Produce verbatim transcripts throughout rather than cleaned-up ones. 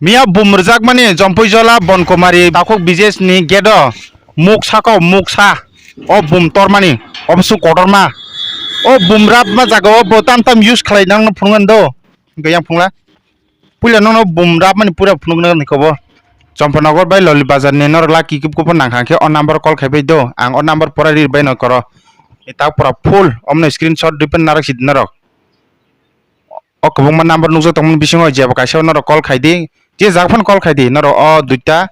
Miya bum rwjakmani Jompuijola Bonkumari takhuk B J S ni gate o muksa ko muksa o bum tormani obosu kotorma o bum rabma jaga o bo tam tam use khlai nang no phunuknani do hwnkhe yang phungla puila nono bum rabmani pura phunuknani kobo Champanagar bai Loli Bazar ni norok laki kip kupo nangkha khe o number call khai bai do ang o number pora ri bai no koro ta pura full omno screenshot dui pen narok si norok. O kwbangma number nukjak tongmani bisingo jeba kaisa norok call khai di, je jak phano call khai di, norok o duita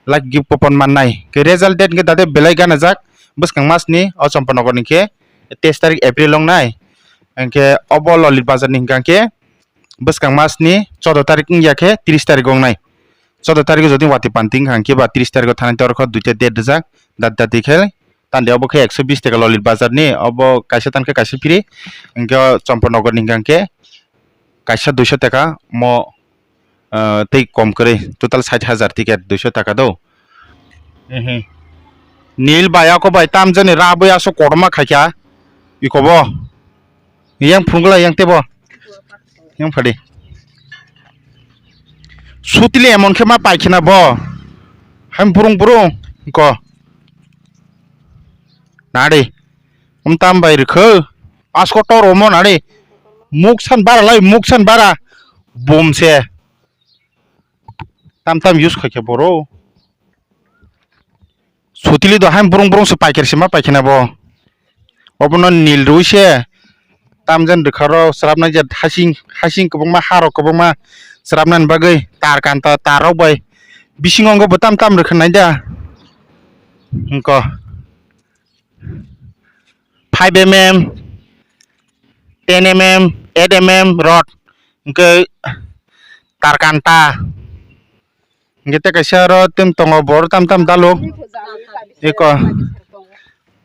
lucky gift coupon mannai. Khe result date hwnkhe date belai gana jak, bwskang mas ni o Champanagar ni khe teis tarik April wngnai. Hwnkhe obo Lolit Bazar ni hwnkha khe bwskang mas ni choudo tarik wngya khe tris tarik wngnai. Choudo tarik o jodi watwi panti wngkha hwnkhe ba tris tarik o thanai torkho duita date rijak, dat dati khe Tande obo khe ekso bis taka Lolit Bazar ni, obo kaisa tan khe kaisa free, hwnkhe o Champanagar ni hwnkha khe kaisa duiso taka mo, ah, tei kom kwrwi, total sait hajar ticket duiso taka do. Ehe. Nil bai ako bai tamjani rabwi aso kotorma khaikha, ikobo. Yang phunukla yang tebo. Yang phadi. Sutili emon khe ma paikhina bo. Ham burung burung ko. Nadi. Um tam bai rikho. Asko tor omo nadi. Muksan bara lai muksan bara. Bom se. Tam tam use khaikhe boro. Sutili do hain burung burung se paiker sima paikhena bo. Obono nil rui se tamjen rikha rok srapnai je hasing hasing kwbangma harok kwbangma srapnani bagwi tar kanta tar rok bai bisingo wngkha bo tam tam rikha nai da. Wngkha five M M, ten M M, eight M M rod, hwnkhe tar kanta. Hwnkhe tei kaisa aro tei tongo bor tam tam daluk. Eko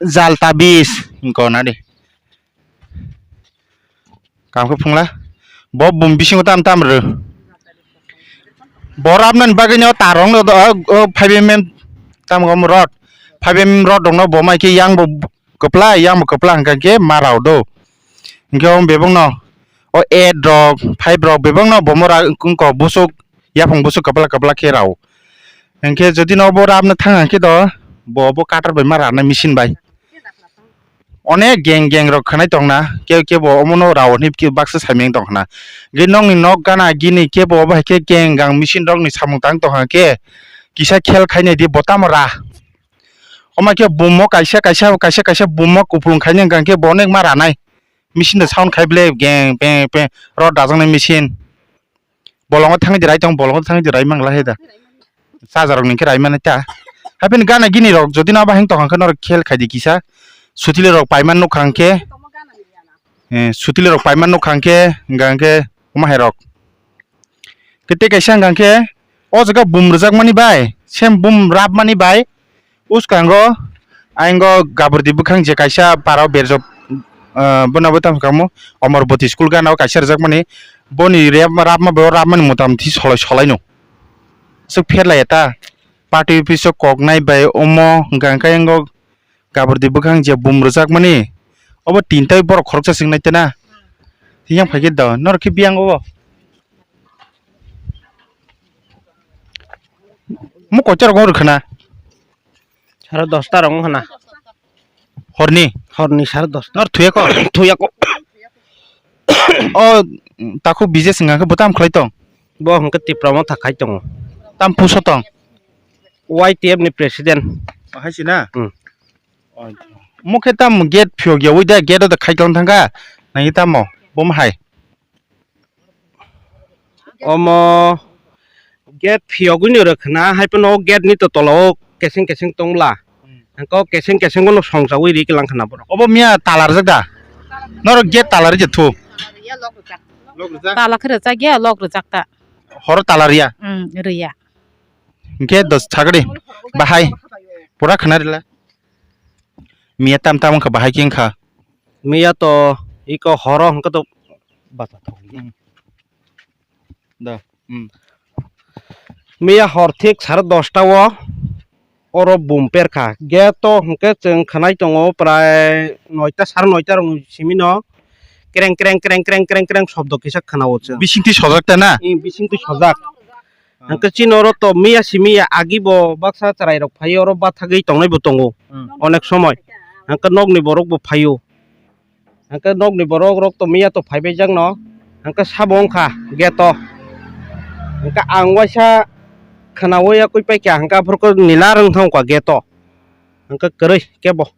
jal tabis wngkha nadi. Kam khe phungla. Bo bum bisingo tam tam rw. Bo rabnani bagwi no tarong no do, o, o five M M tam gom rod. Five M M rod rok no bo mai khe yang bo kwplai, yang bo kwplai hwnkha khe ma rao do. Hwnkhe o bebak no o eight rok, five rok bebak no bo mo ra wngkok busuk, yaphang busuk kwplai kwplai khe rao. Hwnkhe jodi no bo rabna thang khe do, bo bo cutter bai ma rana machine bai. Onek geng geng rok khwnai tongna, kebo kebo omono rao hinwi baksa saimeng tong khna. Ge nokni nok gana gini kebo obo hai khe geng gang machine rokni samung tang tong kha khe kisa khel khainai di bo tamo ra. Omo khe bummo kaisa kaisa kaisa kaisa bummo kupulung khainai hwnkha khe bo onek ma ranai. Machine da sound khai ble geng peng peng rod dajaknai machine. Bolongo thangwi de rai tong, bolongo thangwi de rai mangla he da. Charger rok ni khe rai mani ta. Haphini gana gini rok jodi no bahing tong khe norok khel khai di kisa. Sutili rok paiman nuk kha khe. Eh, sutili rok paiman nuk kha khe, hingka khe omo hai rok. Khe tei kaisa hingka khe o jaga bum rwjak mani bai, sem bum rap mani bai. Uskango ayang o gabrdi bwkhang je kaisa para o berjak, ah, bono bo tamo kamo Omorpoti school gana o kaisa rwjakmani boni rap, rapma bo rapmani motamoti solai solai no. Aswk pherlaiya ta party office o koknai bai omo hwnkha khe ayang o gabrdi bwkhang je bum rwjakmani obo tintai borok khoroksa swng nai tena. Yang phai khe do norok khe biyang o. Mo koita rok rwkha na? Sare dosta rok wngkha na. Horni? Horni sare dosta. Nor thuya ko? Thuya ko. O takhuk B J S wngkha khe bo tam khlai tong? Bo hwnkhe Tipra Motha khai tongo. Tam puso tong? Y T F ni president. O hai se na? Hmm. Mo khe tam gate phiyok ya wi da gate o da khai tong thangkha. Nai tamo? Bo ma hai. Omo gate phiyogwi ni rwkhwna, hai phano gate ni to tola o keseng keseng tongla. Hmm. Hwnkhe o keseng keseng bono songchawi ri kilang khwna borok. Obo miya tala rwjak da? Norok gate tala rwjak thu? Lock rwjak. Tala khe rwjak ya, lock rwjak ta. Horo tala rwya? Hmm, rwya. Hwnkhe dos thagri bahai pura khwna rwla. Miya tam tam wngkha bahai khe wngkha. Miya to iko horo hwnkhe to bacha thok. Hmm. Da. Hmm. Miya hor thik sare dosta o oro bum perkha. Gate to hwnkhe chwng khwnai tongo prai noita sare noita rokni simi no kreng kreng kreng kreng kreng kreng shobdo kisa khwnao chwng. Bisingtwi sojak ta na? Hmm, bisingtwi sojak. Hwnkhe chini oro to miya si miya agi bo baksa chwrai rok phaio, oro bathagwi tongnai bo tongo. Hmm. Onek somoi. Hwnkhe nokni borok bo phaio. Hwnkhe nokni borok rok to miya to phaibai jakno. Hwnkhe sabo wngkha gate o. Hwnkhe ang waisa khwnaui yakui paikha, hwnkhe aphuru khe nila rwng thangkha gate o. Hwnkhe kwrwi kebo.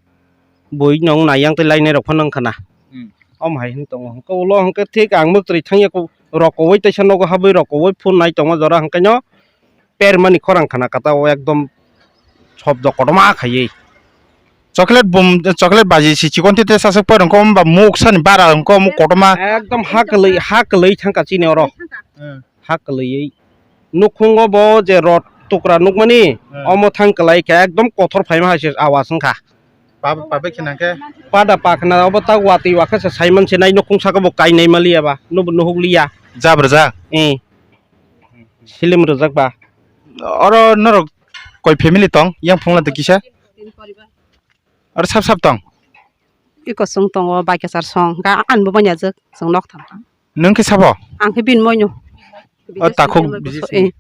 Bui nong nai yang tei lainai rok phano wngkha na. Hmm. Omo hai hwn tongo. Hwnkhe ulo hwnkhe thik ang mwktwi thangya ko-, rokoui teisa nogo habwi rokoui phone nai tongma jora hwnkhe no permani khorang khana kata o ekdom sobdo kotorma khaiwi. Chocolate bum, chocolate baji si chikon tete sasuk poi rwngkho, wngba muk sani bara wngkho, wngkho kotorma. Ekdom ha kwlwi, ha kwlwi thangkha chini oro. Hmm. Ha kwlwiwi. Nukhungo bo je rot tukra nukmani, hmm, omo thang kwlai khe ekdom kothor phaima hai se awas wngkha. Pa, pa bai khna khe? Pada pa khna obo tak watwi wakha se saiman se nai nukhung saka bo kainai maliya ba, nubo nuhuk liya. Jab rwjak? Eh. Silim rwjak ba. Oro norok koi family tong? Yang phungla de kisa? Oro sap sap tong? Iko chwng tongo, bai kwchar song. Ga ani bo manya jwk, chwng nok thang. Nwng khe sabo? Ang khe bini moino. O takhuk bini moi bisi kusu, sini. Eh,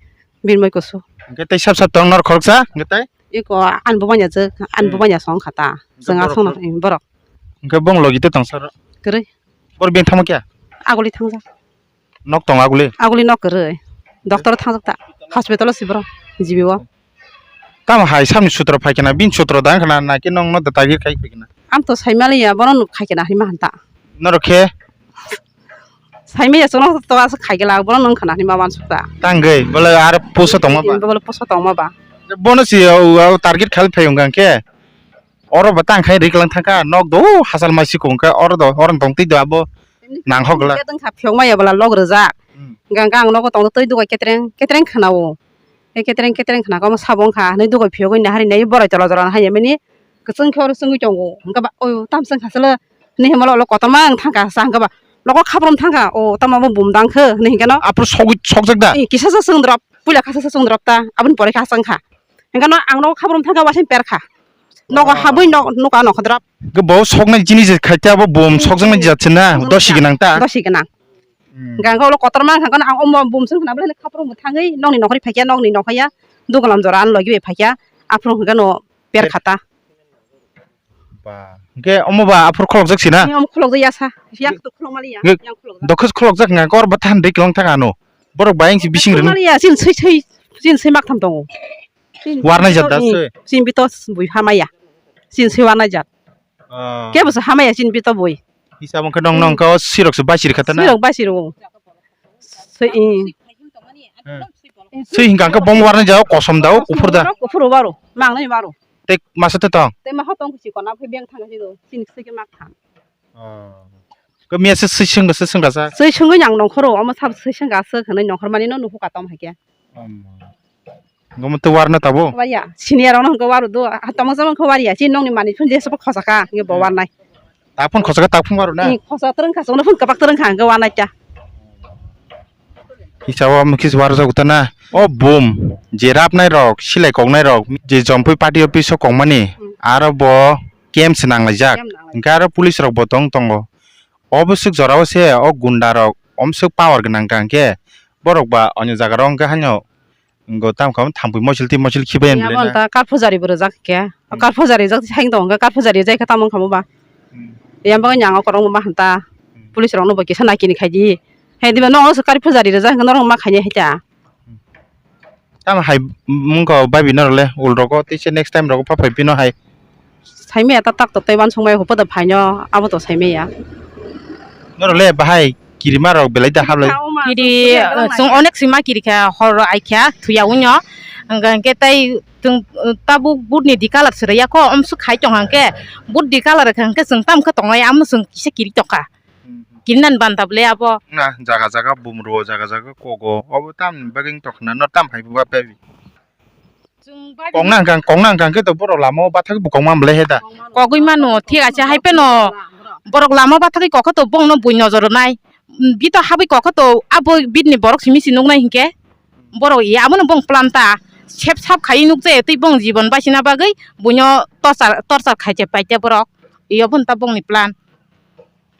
bini moi kusu. Hwnkhe tei sap sap tong nor khoroksa, hwnkhe tei? Iko ani bo manya jwk, ani bo, hmm, manya song kha ta. Hwnkhe chwng borok aswk no, eh, borok. Hwnkhe bong logi te tong sar? Kwrwi. Bor beng thangma kya? Aguli thangjak. Nok tong aguli? Aguli nok kwrwi. Doctor thangjak ta. Hospital o si borok. G B o. Tamo hai samni sutro phai khna, bini sutro da khna, na khe nong no da tagir khai phai khna. Ang to sai maliya, bono nuk khai khna hima hanta. Norok khe? Sai maliya, chwng to as khai gela, bono nung khna hima wan sukta. Tangwi, bole ar puso tongma ba? Bole puso tongma ba? Bono si, o, o, target khal phai wngkha khe. Oro ba tang khai rik lang thangkha, nok do, o, hasal mai sikung khe, oro do, oro tong twi do abo. Nang hok la. Khe tong kha phiyok maya bala log rwjak. Hmm. Gang gang nogo tong twi dugai ketreng, ketreng khna o. He ketreng ketreng khna khe omo sabo wngkha hinwi dugai phiyogwi nahari nai borai tola jora hai mani kwchwng khe oro chwngwi tongo. Hwnkhe ba o tam chwng kha salo hinwi himalo ulo kotorma wng thangkha sa hwnkhe ba nogo khabrum thangkha o tamo bo bum dang khe hinwi hinkhe no. Aphuru sogwi sokjak da? Ee, kisa sa chwng drop puila kha sa chwng drop ta aboni pore khe hachang kha. Hinkhe no ang nogo khabrum thangkha waising per kha. Nogo habwi no nuka nokho drop. Hwnkhe bo soknai jinis khaite abo bum sokjaknai jat se na dosi gwnang ta? Dosi gwnang. Hmm. Hwnkhe ulo kotorma wngkha, ang omo bum song khna belai khapro bo thangwi nokni nokhorwi phaikya, nokni nokhaya dugalam jora ani logi bai phaikya, aphuru hwnkhe no per khata. Ba, hwnkhe omo ba aphuru kholokjak sina? Ni omo kholokjak ya sa, yak to kholok mali ya, hwnkhe yang kholokjak. Dokhos kholokjak hwnkhe kor ba than dei kwlwng thang ano. Borok bayang si bising rwng. Mali ya, sin sui sui, sin sui mak tham tongo. Warnai jat da sui? Sin bito bui hamaya. Sin sui warnai jat. Ah. Kebo se hamaya chini bito bui. Hisab wngkha nong nong kha o sirok se basiri kha ta na? Sirok basiri o. Sui, i. Hmm. Sui hingka khe bom warnai jao kosom da o kuphur da? Kuphur o baro, mangnai baro. Tei masa te tong? Tei maha tong si kona phi beng thang si do. Chini sui ke mak thang. Oh. Ko miya se sui sung se sung kasa? Sui sungwi yang nongkhoro, omo sab sui sung kasa khwnai nongkhor mani no nuhu ka tom hai khe. Gomo to warna tabo? Wariya, senior rok no hwnkhe waru do, ah, tamo jamo wngkhe wariya, chini nokni manwi phone jesa phano khosaka, hwnkhe bo warnai. Tak phone khosaka, tak phone waru na? Ee, khosa twrwng kha, chwngno phone kwbak twrwng kha, hwnkhe warnai ta. Hisabo omo khe warjak ta na? O bum, je rapnai rok, silai koknai rok, je Jompui party office o kokmani, hmm, aro bo camp se nanglaijak. Camp nanglaijak. Hwnkhe aro police rok bo tong tongo. O bwswk jora o se o gunda rok omswk power gwnang kha hwnkhe borok ba onyo jaga rok hwnkhe haino Wngkha tamo kha thampui mochil twi mochil khibai. Yabo ta kar pujari bo rwjak khe. Hmm. Kar pujari jak hai tong khe kar pujari jai khe tamo wngkha mo ba. Hmm. Yang bagwi nang o korokma ma hanta. Hmm. Police rok no bo kisa naki ni khai di. Hai diba no kar pujari rwjak hwnkhe norok ma khainai hai ta. Hmm. Tamo hai wngkha bai bi norok le ul rogo tei se next time rogo pha phai phino hai. Saimaya ta tak to tei uansukmaya hupho da phaino abo to saimaya. Norok le bahai kirima rok belai da hablai. Kiri, eh, chwng onek sima kiri kha hor aikha thuya unyo. Hwnkhe tei chwng, eh, tabuk but ni di colour swraiya kho omswk khai tong hwnkhe but di colour kha hwnkhe chwng tam khe tongnai amo chwng kisa kiri tongkha. Kiri nani banta bwle abo. Na jaga jaga bumro jaga jaga kogo obo tam bagwi tongkhna no tam hai ba. Kok nang kang, kok nang kang khe to borok lama o bathagwi bo kok man belai he da. Kogwi mano, thik ache, hai pheno borok lama o bathagwi kok khe to bongno bui nojor rwnai. Bito habwi kok khe to abo bini borok simi si nuknai hinkhe borok ya abono bong plan ta sep sap khai nukjai tei bong jibon baisina bagwi buino torchar, torchar khai je paite borok. Iyo boni ta bongni plan.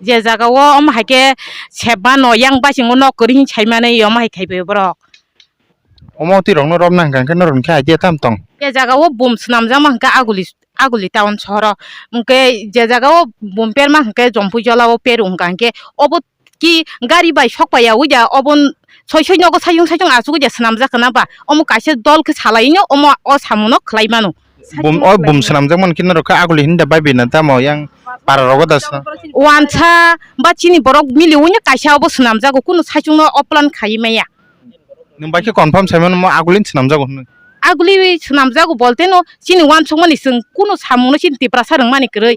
Je jaga o omo hai khe sep mano yang baisingo nok kwrwi hin sai mani omo hai khai borok. Omo twi rokno romna hwnkha hwnkhe norok hwnkhe idea tam tong? Je jaga o bum swnamjakma hwnkhe Aguli, Aguli town sohoro. Hwnkhe je jaga o bum perma hwnkhe Jompui Jola o peru hwnkha hwnkhe obo ki gari bai sok paiya ui da obo n-, soi soi nogo saichung saichung achugwi da swnamjak kana ba omo kaisa dol khe salaino omo o samungo khlai mano. Bum, o bum swnamjakmani khe norok khe Aguli hinwi da bai bina tamo yang para rogo da swnam? Wansa ba chini borok miliwi no kaisa obo swnamjago, kunu saichungno o plan khaiwi maya. Nwng bai khe confirm sai mano mo Aguli swnamjago hwnwi? Aguli swnamjago bolte no chini wansukmani chwng kunu samungno chini Tiprasa rwngmani kwrwi.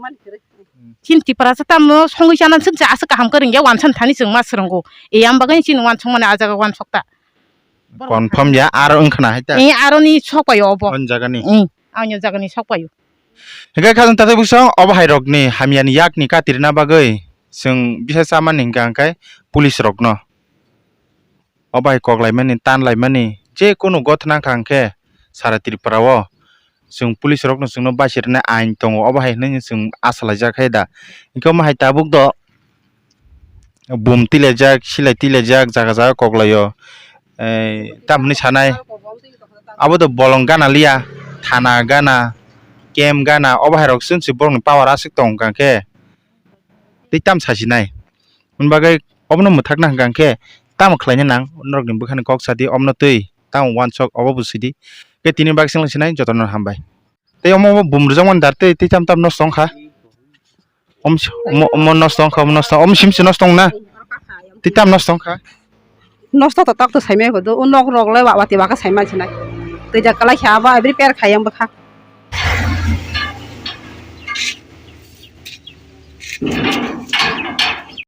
Chini Tiprasa tamo songwi chana swngsa aswk kaham kwrwngya wansani thani chwng ma swrwngo. Eyang bagwi chini wansukmani ah jaga wansukta. Confirm ya, aro wngkhana hai ta? Eh, aroni sok paio obo. On jagani? Eh, ani jagani sok paio. Hingke khajang tatai bwsong obo hai rokni hamyani yakni katirina bagwi chwng bisa chamani hingka hingkai police rokno. Obo hai koklaimani, tanlaimani, je kunu gotna wngkha hingke sara Tripura o chwng police rokno chwngno baisirnai ain tongo, obo hai hinwi chwng asa laijak hai da. Hingke omo hai tabuk do. Bum tilaijak, silai tilaijak, jaga jaga koklaio. Ei, tamni sanai, abo do bolong gana liya, thana gana, camp gana, obo hai rok chwng se borokni power aswk tong kha khe, tei tam sasinai. Hwnba khe obono mwthakna hwnkha khe tamo khlaina nang, norokni bwkhani kok sadi, omono twi tamo uansuk obo bo sidi. Khe tini bagwi swngla sinai, jotono hambai. Tei omo, omo bum rwjakmani dar tei, tei tam tam nosto wngkha. Om si-, omo, omo nosto wngkha, omo nosto, omo sim se nosto wngna. Tei tam nosto wngkha. Nosto to tok to saimai ko do, o nok rok le wa, wati waka saimai sinai. Tei ja kalai kha abo abri per khai ang bwkha.